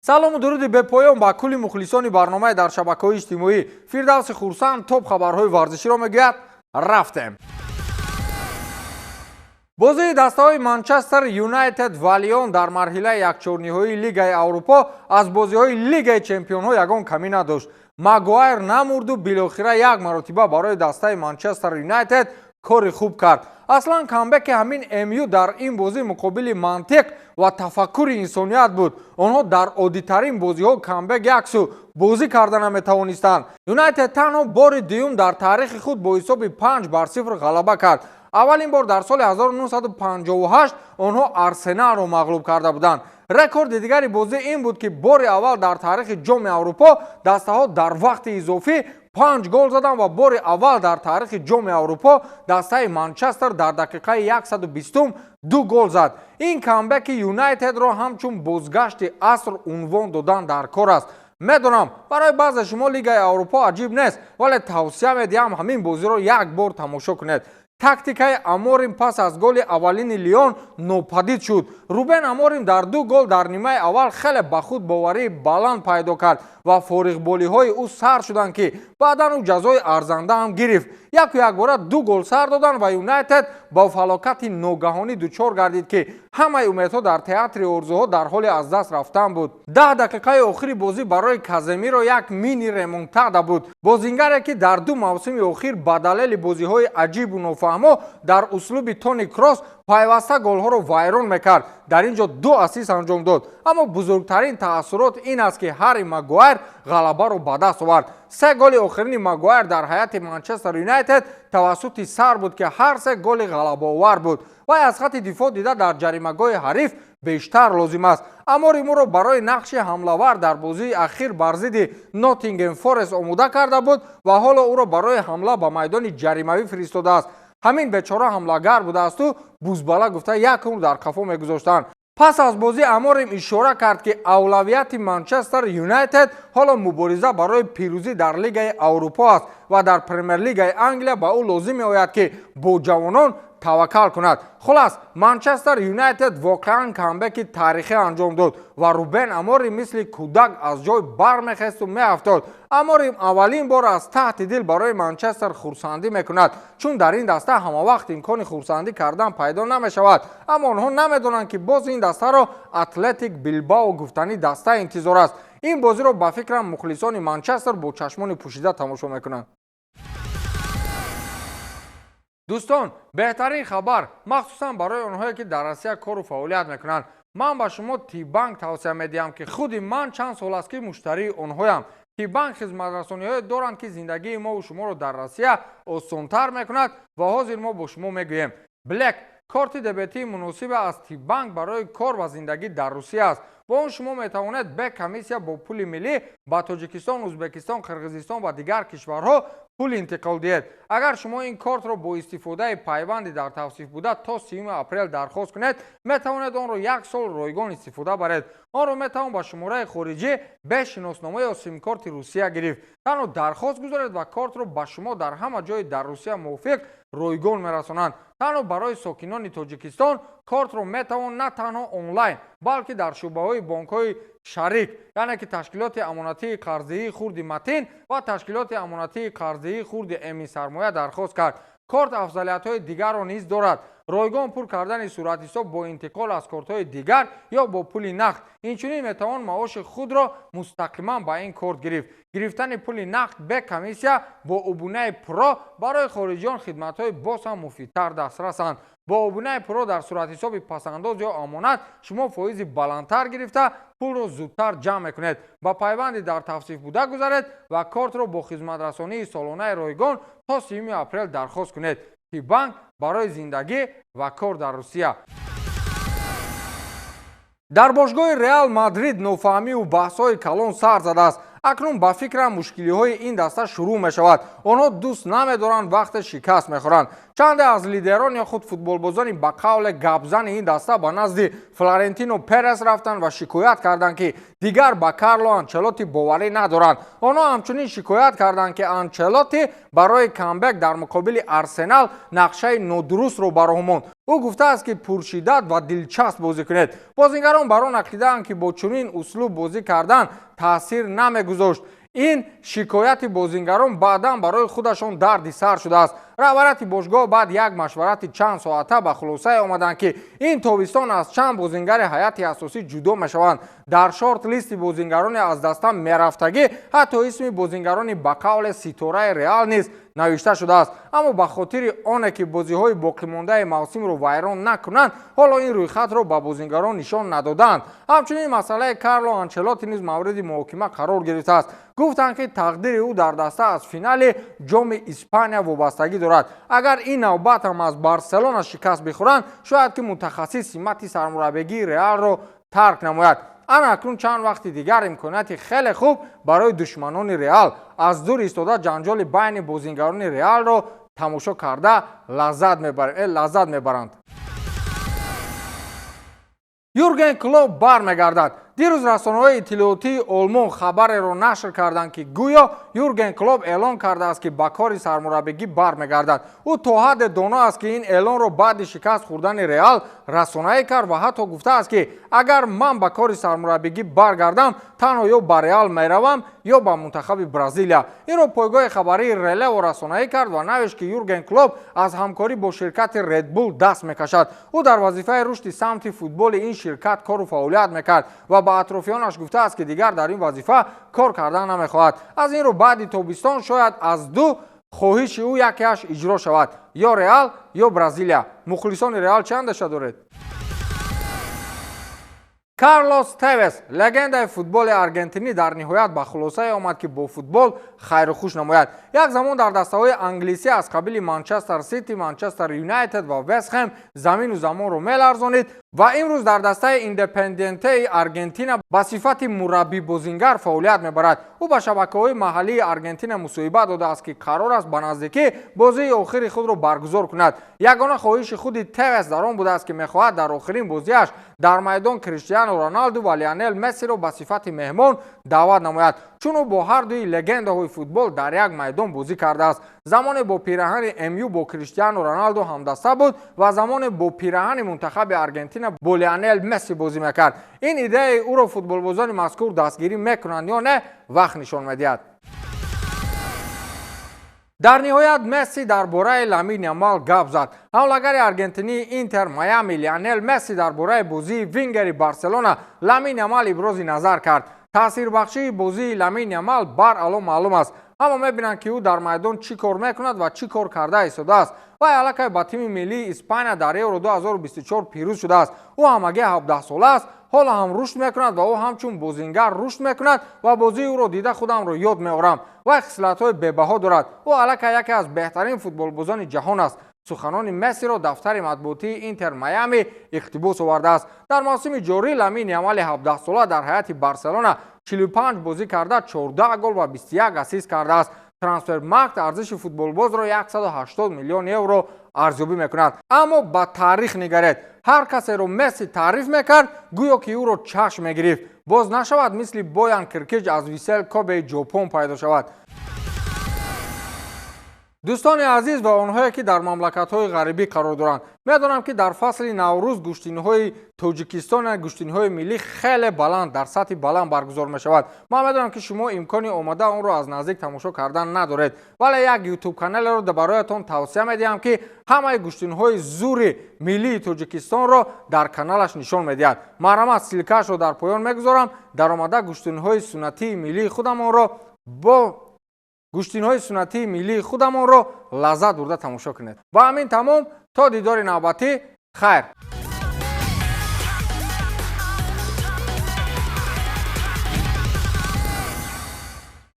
Салому дуруди бепоён ба кулли мухлисони барномаи дар шабакаҳои иҷтимоӣ. Фирдавси Хурсанд топ хабарҳои варзиширо мегӯяд. Рафтем. Бозии дастаҳои Манчестер Юнайтед ва Лион дар марҳилаи якчорниҳоии Лигаи Аврупо аз бозиҳои Лигаи чемпионҳо ягон камӣ надошт. Магуайр намурду билохира як маротиба барои дастаи Манчестер Юнайтед кори хуб кард. Аслан камбеки ҳамин МЮ дар ин бозӣ муқобили мантиқ ва тафаккури инсоният буд. Онҳо дар оддитарин бозиҳо камбек яксу бозӣ карда наметавонистанд. Юнайтед танҳо бори дуюм дар таърихи худ бо ҳисоби 5-0 ғалаба кард. Аввалин бор дар соли 1958 онҳо Арсеналро мағлуб карда буданд. Рекорди дигари бозӣ ин буд, ки бори аввал дар таърихи Ҷоми Аврупо дастаҳо дар вақти изофӣ панҷ гол заданд ва бори аввал дар таърихи Ҷоми Аврупо дастаи Манчестер дар дақиқаи 120 ду гол зад. Ин камбеки Юнайтедро ҳамчун бозгашти аср унвон додан дар кор аст. Медонам, барои баъзе шумо Лигаи Аврупо аҷиб нест, вале тавсия медиҳам, ҳамин бозиро як бор тамошо кунед. Тактикаи Аморим пас аз голи аввалини Лион нопадид шуд. Рубен Аморим дар ду гол дар нимаи аввал хеле ба худ боварии баланд пайдо кард ва фориғболиҳои ӯ сар шуданд, ки баъдан ӯ ҷазои арзанда ҳам гирифт. Яку якбора ду гол сар доданд ва Юнайтед бо фалокати ногаҳонӣ дучор гардид, ки ҳамаи умедҳо дар театри орзуҳо дар ҳоли аз даст рафтан буд. 10 дақиқаи охири бозӣ барои Каземиро як мини ремонтада буд. Бозингаре, ки дар ду мавсими охир ба далели бозиҳои аҷибу нофаҳмо дар услуби Тони Кросс пайваста голҳоро вайрон мекард, дар ин ҷо ду ассист анҷом дод. Аммо бузургтарин таассурот ин аст, ки Ҳарри Магуайр ғалабаро ба даст овард. Се голи охирини Магуайр дар ҳайати Манчестер Юнайтед тавассути сар буд, ки ҳар се голи ғалабаовар буд. Вай аз хатти дифоъ дида дар ҷаримагоҳи ҳариф бештар лозим аст. Аморим ӯро барои нақши ҳамлавар дар бозии ахир бар зидди Ноттингем Форест омода карда буд ва ҳоло ӯро барои ҳамла ба майдони ҷаримавӣ фиристодааст. Ҳамин бечора ҳамлагар будаасту бузбала гуфта як умр дар қафо мегузоштанд. Пас аз бозӣ Аморим ишора кард, ки авлавияти Манчестер Юнайтед ҳоло мубориза барои пирӯзӣ дар Лигаи Аврупо аст ва дар Премер-лигаи Англия ба ӯ лозим меояд, ки бо ҷавонон таваккал кунад. Хулас, Манчестер Юнайтед воқеан камбеки таърихӣ анҷом дод ва Рубен Аморим мисли кӯдак аз ҷой бармехесту меафтод. Аморим аввалин бор аз таҳти дил барои Манчестер хурсандӣ мекунад, чун дар ин даста ҳамавақт имкони хурсандӣ кардан пайдо намешавад. Аммо онҳо намедонанд, ки боз ин дастаро Атлетик Билбао гуфтанӣ даста интизор аст. Ин бозиро, ба фикрам, мухлисони Манчестер бо чашмони пӯшида тамошо мекунанд. Дӯстон, беҳтарин хабар, махсусан барои онҳое, ки дар Россия кору фаъолият мекунанд. Ман ба шумо Тибанк тавсия медиҳам, ки худи ман чанд сол аст, ки муштарии онҳоям. Тибанк хизматрасониҳое доранд, ки зиндагии мову шуморо дар Россия осонтар мекунад ва ҳозир мо бо шумо мегӯем. Блек корти дебетии муносибе аз Тибанк барои кор ва зиндагӣ дар Русия аст. Бо он шумо метавонед бе комиссия бо пули миллӣ ба Тоҷикистон, Ӯзбекистон, Қирғизистон ва дигар кишварҳо пул интиқол диҳед. Агар шумо ин кортро бо истифодаи пайванди дар тавсиф буда то 30 апрел дархост кунед, метавонед онро як сол ройгон истифода баред. Онро метавон ба шумораи хориҷӣ бе шиноснома ё симкорти Русия гирифт. Танҳо дархост гузоред ва кортро ба шумо дар ҳама ҷои дар Русия мувофиқ ройгон мерасонанд. Танҳо барои сокинони Тоҷикистон кортро метавон на танҳо онлайн, балки дар шӯъбаҳои бонкҳои шарик, яъне ки Ташкилоти амонатии қарздиҳии хурди Матин ва Ташкилоти амонатии қарздиҳии хурди Эмин Сармоя дархост кард. Корт афзалиятҳои дигарро низ дорад: ройгон пур кардани суратҳисоб бо интиқол аз кортҳои дигар ё бо пули нақд. Инчунин метавон маоши худро мустақиман ба ин корт гирифт, гирифтани пули нақд бе комиссия. Бо обунаи Про барои хориҷиён хидматҳои боз ҳам муфидтар дастрасанд. Бо обунаи Про дар суратҳисоби пасандоз ё амонат шумо фоизи баландтар гирифта, пулро зудтар ҷамъ мекунед. Ба пайванди дар тавсиф буда гузаред ва кортро бо хизматрасонии солонаи ройгон то 30 апрел дархост кунед. Тибанк барои зиндагӣ ва кор дар Русия. Дар бошгоҳи Реал Мадрид нофаҳмиву баҳсҳои калон сар задааст. Акнун, ба фикрам, мушкилиҳои ин даста шурӯъ мешавад. Онҳо дӯст намедоранд, вақте шикаст мехӯранд. Чанде аз лидерон ё худ футболбозони ба қавле гапзани ин даста ба назди Флорентино Перес рафтанд ва шикоят карданд, ки дигар ба Карло Анчелоти боварӣ надоранд. Онҳо ҳамчунин шикоят карданд, ки Анчелоти барои камбек дар муқобили Арсенал нақшаи нодурустро ба роҳ монд. Ӯ гуфтааст, ки пуршиддат ва дилчасп бозӣ кунед. Бозингарон бар он ақидаанд, ки бо чунин услуб бозӣ кардан таъсир намегузошт. Ин шикояти бозингарон баъдан барои худашон дарди сар шудааст. Раҳбарияти бошгоҳ баъд як машварати чанд соата ба хулосае омаданд, ки ин тобистон аз чанд бозингари ҳайати асосӣ ҷудо мешаванд. Дар шорт-листи бозингарони аз даста мерафтагӣ ҳатто исми бозингарони ба қавле ситораи Реал низ навишта шудааст. Аммо ба хотири оне ки бозиҳои боқимондаи мавсимро вайрон накунанд, ҳоло ин рӯйхатро ба бозингарон нишон надоданд. Ҳамчунин масъалаи Карло Анчелотти низ мавриди муҳокима қарор гирифтааст. Гуфтанд, ки тақдири ӯ дар даста аз финали Ҷоми Испания вобастагӣ дорад. Агар ин навбат ҳам аз Барселона шикаст бихӯранд, шояд ки мутахассис симати сармураббигии Реалро тарк намояд. Ана акнун чанд вақти дигар имконияти хеле хуб барои душманони Реал аз дур истода ҷанҷоли байни бозингарони Реалро тамошо карда лаззат мебаранд. Юрген Клоп бармегардад. Дирӯз расонаҳои иттилоотии Олмон хабареро нашр карданд, ки гӯё Юрген Клоп эълон кардааст, ки ба кори сармураббигӣ бармегардад. Ӯ то ҳадде доно аст, ки ин эълонро баъди шикаст хӯрдани Реал расонаӣ кард ва ҳатто гуфтааст, ки агар ман ба кори сармураббигӣ баргардам, танҳо ё ба Реал меравам, ё ба мунтахаби Бразилия. Инро пойгоҳи хабарии Релево расонаӣ кард ва навишт, ки Юрген Клоп аз ҳамкорӣ бо ширкати Редбул даст мекашад. Ӯ дар вазифаи рушди самти футболи ин ширкат кору фаъолият мекард ва ба атрофиёнаш гуфтааст, ки дигар дар ин вазифа кор кардан намехоҳад. Аз ин рӯ баъди тобистон шояд аз ду хоҳиши ӯ якеаш иҷро шавад: ё Реал, ё Бразилия. Мухлисони Реал чӣ андеша доред? Карлос Тевес, легендаи футболи аргентинӣ, дар ниҳоят ба хулосае омад, ки бо футбол хайру хуш намояд. Як замон дар дастаҳои англисӣ аз қабили Манчестер Сити, Манчестер Юнайтед ва Вестхэм замину замонро меларзонид ва имрӯз дар дастаи Индепендентеи Аргентина ба сифати мураббӣ-бозингар фаъолият мебарад. Ӯ ба шабакаҳои маҳаллии Аргентина мусоҳиба додааст, ки қарор аст ба наздикӣ бозии охири худро баргузор кунад. Ягона хоҳиши худи Тевес дар он будааст, ки мехоҳад дар охирин бозиаш дар майдон Криштиану Роналду ва Лионел Мессиро ба сифати меҳмон даъват намояд, чун ӯ бо ҳар дуи легендаҳои футбол дар як майдон бозӣ кардааст. Замоне бо пираҳани МЮ бо Криштиану Роналду ҳамдаста буд ва замоне бо пираҳани мунтахаби Аргентина бо Лионел Месси бозӣ мекард. Ин идеяи ӯро футболбозони мазкур дастгирӣ мекунанд ё не, вақт нишон медиҳад. Дар ниҳоят Месси дар бораи Ламин Ямал гап зад. Ҳамлагари аргентинии Интер Майами Лионел Месси дар бораи бозии вингери Барселона Ламин Ямал ибрози назар кард. Таъсирбахшии бозии Ламин Ямал баръало маълум аст. Ҳама мебинанд, ки ӯ дар майдон чӣ кор мекунад ва чӣ кор карда истодааст. Вай аллакай ба тими миллии Испания дар Евро 2024 пирӯз шудааст. Ӯ ҳамагӣ 17 сола аст, ҳоло ҳам рушд мекунад ва ӯ ҳамчун бозингар рушд мекунад ва бозии ӯро дида худамро ёд меорам. Вай хислатҳои бебаҳо дорад. Ӯ аллакай яке аз беҳтарин футболбозони ҷаҳон аст. Суханони Мессиро дафтари матбуотии Интер Майами иқтибос овардааст. Дар мавсими ҷорӣ Ламин Ямали 17сола дар ҳайати Барселона 45 бозӣ карда, 14 гол ва 21 ассист кардааст. Трансфермаркт арзиши футболбозро 180 миллион евро арзёбӣ мекунад. Аммо ба таърих нигаред: ҳар касеро Месси таъриф мекард, гӯё ки ӯро чашм мегирифт. Боз нашавад, мисли Боян Киркич аз Висел Кобеи Ҷопон пайдо шавад. Дӯстони азиз ва онҳое, ки дар мамлакатҳои ғарибӣ қарор доранд, медонам, ки дар фасли Наврӯз гӯштиниҳои Тоҷикистон, гӯштиниҳои миллӣ хеле баланд, дар сатҳи баланд баргузор мешавад. Ман медонам, ки шумо имкони омода онро аз наздик тамошо кардан надоред, вале як Ютуб каналеро бароятон тавсия медиҳам, ки ҳамаи гӯштиниҳои зури миллии Тоҷикистонро дар каналаш нишон медиҳад. Марҳамат, ссылка ашро дар поён мегузорам. Даромада гӯштиниҳои суннатии миллии худамонро бо гӯштинҳои суннатии миллии худамонро лаззат бурда тамошо кунед. Ба ҳамин тамом, то дидори навбатӣ, хайр.